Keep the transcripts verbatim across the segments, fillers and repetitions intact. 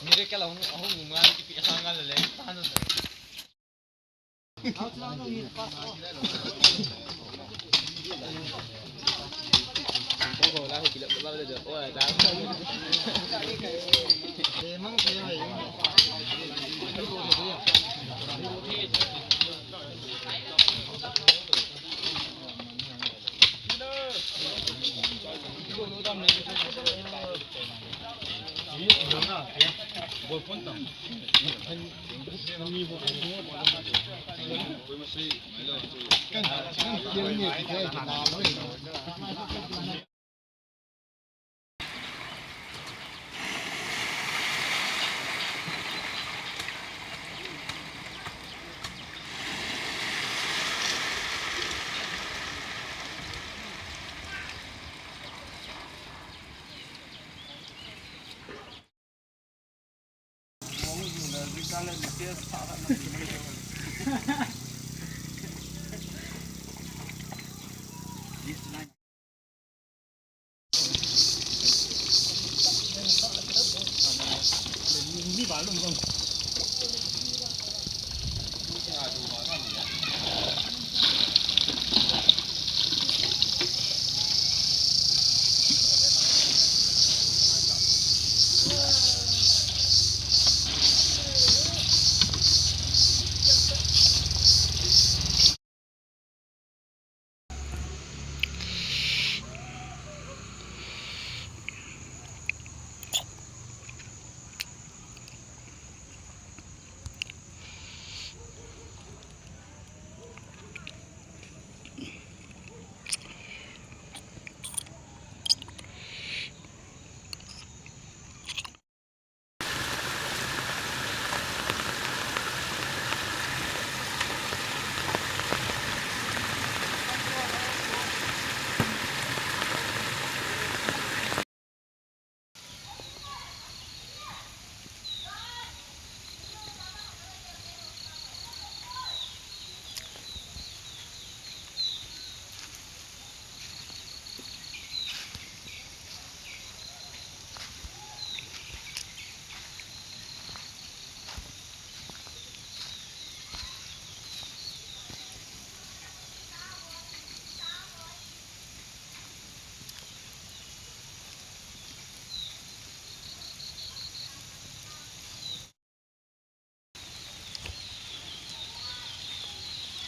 Miracle ahung, ahung ngal kipi ahung ngal le.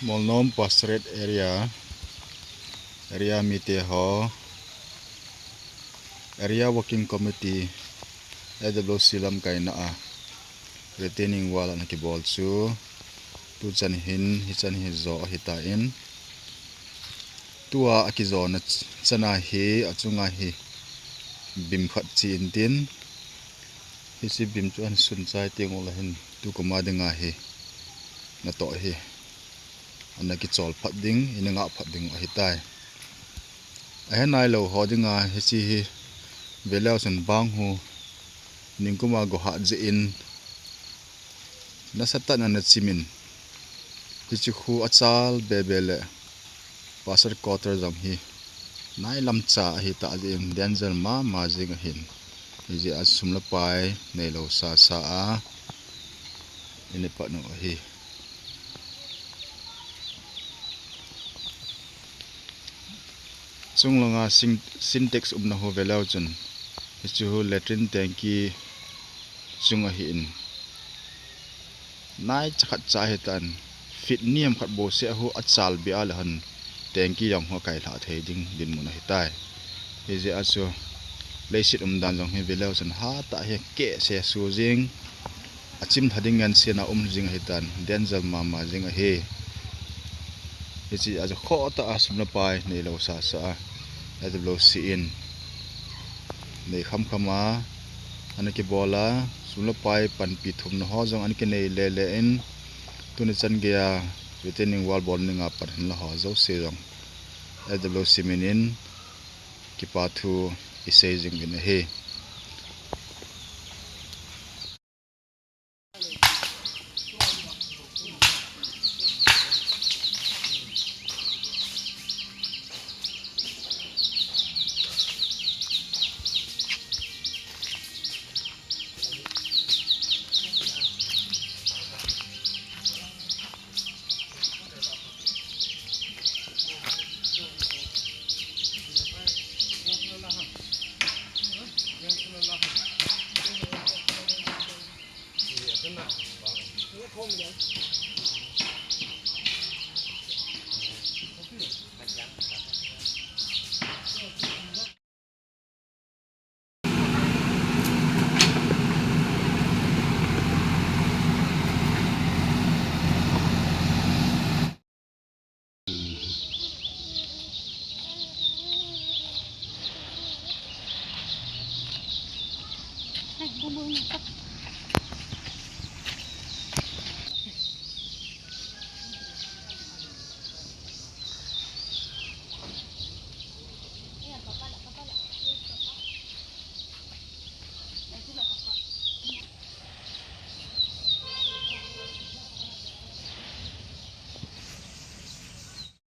Molnom Pastorate Area, Area mite ho, Area Working Committee, A W C lamkaina a retaining wall ana kibol chu, tuchan hin, hichan hi jo ahitan, tua akijona ch-, chana hi, achunga hi beam khat chi intin, hiche beam chu ahin sunchai teng uleh hin, tukum a dinga hi, natoh hi, ana kichol phat ding, ina ngah phat ding ahitai. Ahe nailou ho dinga hiche hi veleu chun bang hu ningkum a go hat jeh in nasatah in ana chimin, hiche khu achal bebe le pastor quarter jong hi nailam cha ahitah jeh in danger mama jing ahin. Hijeh a sum le pai neilou sasa a ina pat u ahi. Chunglanga sin-, Sintex umna hu veleu chun, hiche hu latrine tanki chung ahin, naicha khat cha ahitan, feet ni ham khat bou seh a hu achal beh a leh hon tanki jong hu akailhah thei ding dinmun ahitai. Hijeh a chu leiset umdan jong hi veleu chun hatah hi keh se su jing, achim lha ding ngen sena um jing ahitan, danger mama jing ahi. Hiche a chu khohtah a sum le pai neilou sasa a, A W C in nei khamkham a ana kibol a, sum le pai panpi thumna ho jong ana kinei lele in, tuni chan geiya retaining wall bol dinga pan hinla ho jouse jong A W C min in kipa thu isei jing uvin ahi. Ai, bu bu ni.